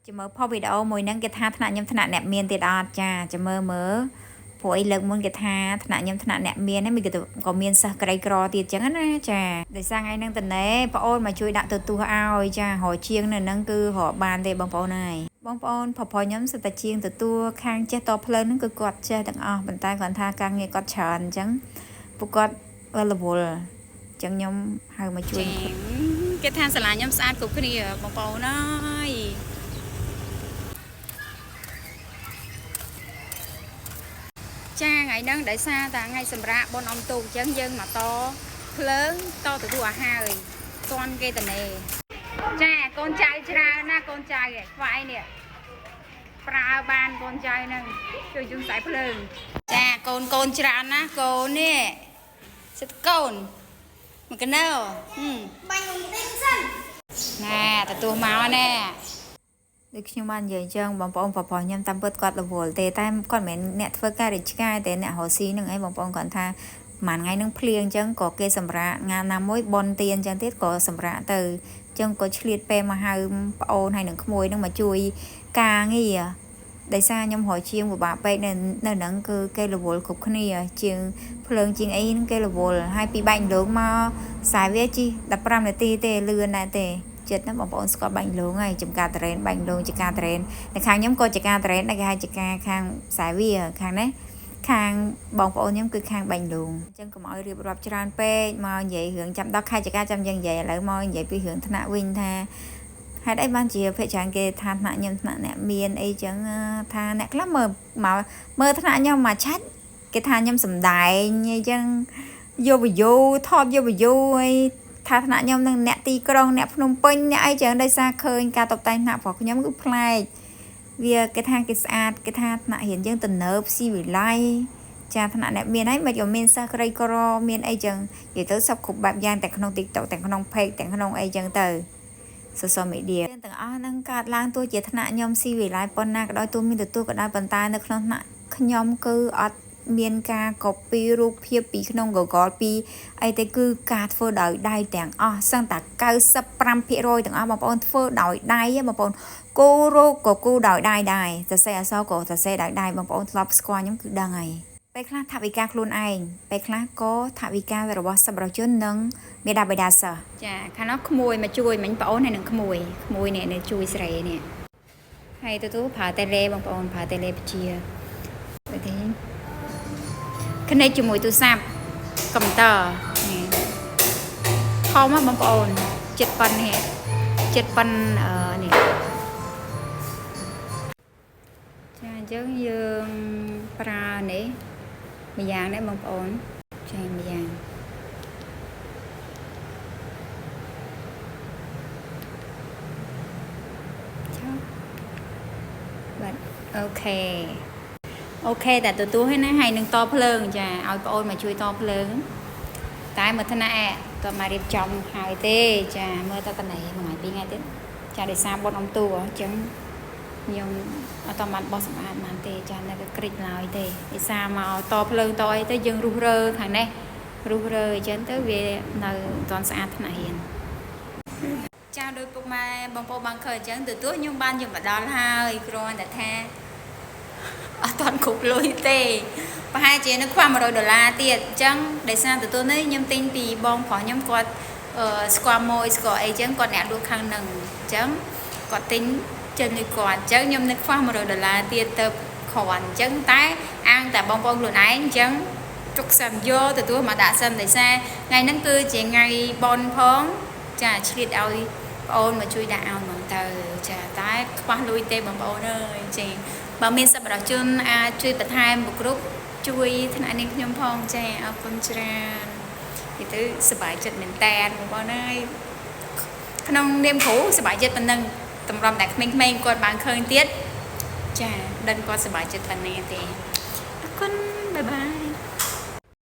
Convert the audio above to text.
ចាំមើលផុសវីដេអូមួយហ្នឹងគេថាថ្នាក់ខ្ញុំថ្នាក់អ្នកមានទៀតអត់ចាចាំមើលមើលព្រោះអីលើកមុនគេថាថ្នាក់ខ្ញុំថ្នាក់អ្នកមានហ្នឹងមានក៏មានសិស្សក្រីក្រទៀតចឹងណាចាដោយសារថ្ងៃហ្នឹងតណេប្អូនមកជួយដាក់ទទួលឲ្យចារកជាងនៅហ្នឹងគឺរកបានទេបងប្អូនហើយបងប្អូនផផខ្ញុំសិតតែជាងទទួលខាងចេះតភ្លើងហ្នឹងគឺគាត់ចេះទាំងអស់ប៉ុន្តែគាត់ថាការងារគាត់ច្រើនអញ្ចឹងពួកគាត់រវល់អញ្ចឹងខ្ញុំហៅមកជួយ ចាគេថាសាលាខ្ញុំស្អាតគ្រប់គ្នាបងប្អូនអើយចាថ្ងៃហ្នឹងដោយសារតែថ្ងៃសម្រាប់បុណ្យអុំទូកអញ្ចឹងយើងមកតភ្លើងតទទួលអាហារហើយតន់គេតនេចាកូនចៅច្រើនណាស់កូនចៅឯងខ្វាយនេះប្រើបានកូនចៅហ្នឹងជួយជុំខ្សែភ្លើងចាកូនកូនច្រើនណាស់កូននេះសិតកូនមកកណោហឹម បាញ់បន្តិចសិន ណែទទួលមកណែ ដូចខ្ញុំបាននិយាយអញ្ចឹងបងប្អូនប្រុសៗខ្ញុំតាមពិតគាត់រវល់ទេតែគាត់មិនមែនអ្នកធ្វើការរាជការទេអ្នករកស៊ីនឹងអីបងប្អូនគាត់ថាប្រហែលថ្ងៃនឹងភ្លៀងអញ្ចឹងក៏គេសម្រាកងានណាមួយបនទៀនអញ្ចឹងទៀតក៏សម្រាកទៅអញ្ចឹងក៏ឆ្លៀតពេលមកហៅប្អូនហើយនឹងក្មួយនឹងមកជួយការងារដោយសារខ្ញុំរកជាងពិបាកពេកនៅនៅហ្នឹងគឺគេរវល់គ្រប់គ្នាជាងភ្លើងជាងអីហ្នឹងគេរវល់ហើយពីបែកម្ដងមកខ្សែវាជិះ15នាទីទេលឿនដែរទេ ចិត្តណាបងប្អូនស្គាល់បាញ់លងហើយចំការតរ៉េនបាញ់លងចំការតរ៉េននៅខាងខ្ញុំក៏ចំការតរ៉េនដែរគេហៅចំការខាងខ្សែវាខាងនេះខាងបងប្អូនខ្ញុំគឺខាងបាញ់លងអញ្ចឹងកុំឲ្យរៀបរាប់ច្រើនពេកមកនិយាយរឿងចាំដល់ខែចការចាំយើងនិយាយឥឡូវមកនិយាយពីរឿងថ្នាក់វិញថាហេតុអីបានជាភាគច្រើនគេថាថ្នាក់ខ្ញុំថ្នាក់អ្នកមានអីចឹងថាអ្នកខ្លះមើលមកមើលថ្នាក់ខ្ញុំមកឆាច់គេថាខ្ញុំសំដែងអីចឹងយក view ថតយក view អី ថាថ្នាក់ខ្ញុំនឹងអ្នកទីក្រុងអ្នកភ្នំពេញអ្នកអីចឹងដោយសារឃើញការតុបតែងថ្នាក់របស់ខ្ញុំគឺប្លែកវាគេថាគេស្អាតគេថាថ្នាក់រៀនយើងទំនើបស៊ីវិល័យចាថ្នាក់អ្នកមានហើយមិនក៏មានសិស្សក្រីក្រមានអីចឹងនិយាយទៅសពគ្រប់បែបយ៉ាងទាំងក្នុង TikTok ទាំងក្នុង page ទាំងក្នុងអីចឹងទៅ social media ទាំងអស់ហ្នឹងកើតឡើងទោះជាថ្នាក់ខ្ញុំស៊ីវិល័យប៉ុណ្ណាក៏ដោយទោះមានទទួលក៏ដោយប៉ុន្តែនៅក្នុងថ្នាក់ខ្ញុំគឺអត់មានការ copy រូបភាពពីក្នុង Google ពី អីទេគឺការធ្វើដោយដៃទាំងអស់សឹងតែ95%ទាំងអស់បងប្អូនធ្វើដោយដៃហ៎បងប្អូនគូរោគក៏គូដោយដៃដែរសរសេរអក្សរក៏សរសេរដោយដៃបងប្អូនធ្លាប់ស្គាល់ខ្ញុំគឺដឹងហើយពេលខ្លះថវិកាខ្លួនឯងពេលខ្លះក៏ថវិការបស់សប្បុរសជននិងមេដាបេដាសិស្ស ចាខាងនោះក្មួយមកជួយមិញប្អូនហើយនឹងក្មួយក្មួយនេះនៅជួយស្រីនេះហើយទទួលប្រើតេឡេបងប្អូនប្រើតេឡេពជាដូចទេគ្នាជាមួយទូរស័ព្ទកុំព្យូទ័រនេះធំហ៎បងប្អូនចិត្តប៉ុននេះចិត្តប៉ុនអឺនេះចាអញ្ចឹងយើងប្រើនេះម្យ៉ាងដែរបងប្អូនចាម្យ៉ាង ឆាប់បាទ OK OK តែទទួលហើយណាហើយនឹងតភ្លើងចាឲ្យប្អូនមកជួយតភ្លើងតែមើលថ្នាក់តមករៀបចំហើយទេចាមើលតតណេមួយថ្ងៃពីរថ្ងៃទៀតចាដោយសារបុណ្យអុំទូអញ្ចឹងខ្ញុំអត់តបានបោះសម្អាតបានទេចានៅវាក្រិចឡើយទេដោយសារមកតភ្លើងតអីទៅយើងរុះរើខាងនេះរុះរើអញ្ចឹងទៅវានៅមិនទាន់ស្អាតថ្នាក់រៀន ចាដោយពុកម៉ែបងប្អូនបានឃើញអញ្ចឹងទទួលខ្ញុំបានយកមកដល់ហើយគ្រាន់តែថាអត់ទាន់គ្រប់លុយទេប្រហែលជានៅខ្វះ100ដុល្លារទៀតអញ្ចឹងដោយសារទទួលនេះខ្ញុំទិញពីបងប្រុសខ្ញុំគាត់អឺស្គាល់មួយស្គាល់អីអញ្ចឹងគាត់អ្នកលក់ខាងនឹងអញ្ចឹងគាត់ទិញចេញលុយគាត់អញ្ចឹងខ្ញុំនៅខ្វះ100ដុល្លារទៀតទៅគ្រាន់អញ្ចឹងតែអាងតែបងប្អូនខ្លួនឯងអញ្ចឹងជុកសិនយកទទួលមកដាក់សិនដោយសារថ្ងៃហ្នឹងគឺជាថ្ងៃបនផងចាឆ្លៀតឲ្យ ប្អូនមកជួយដាក់ឲ្យហ្មងទៅចាតែខ្វះលុយទេបងប្អូនអើយចាបើមានសប្បុរសជនអាចជួយបន្ថែមបុគ្រប់ជួយថ្នាក់នាងខ្ញុំផងចាអរគុណច្រើននិយាយទៅសប្បាយចិត្តមែនតើបងប្អូនអើយក្នុងនាមគ្រូសប្បាយចិត្តប៉ុណ្ណឹងតម្រាំតែក្មេងៗគាត់បានឃើញទៀតចាដឹងគាត់សប្បាយចិត្តប៉ុណ្ណាទេអរគុណបាយបាយ។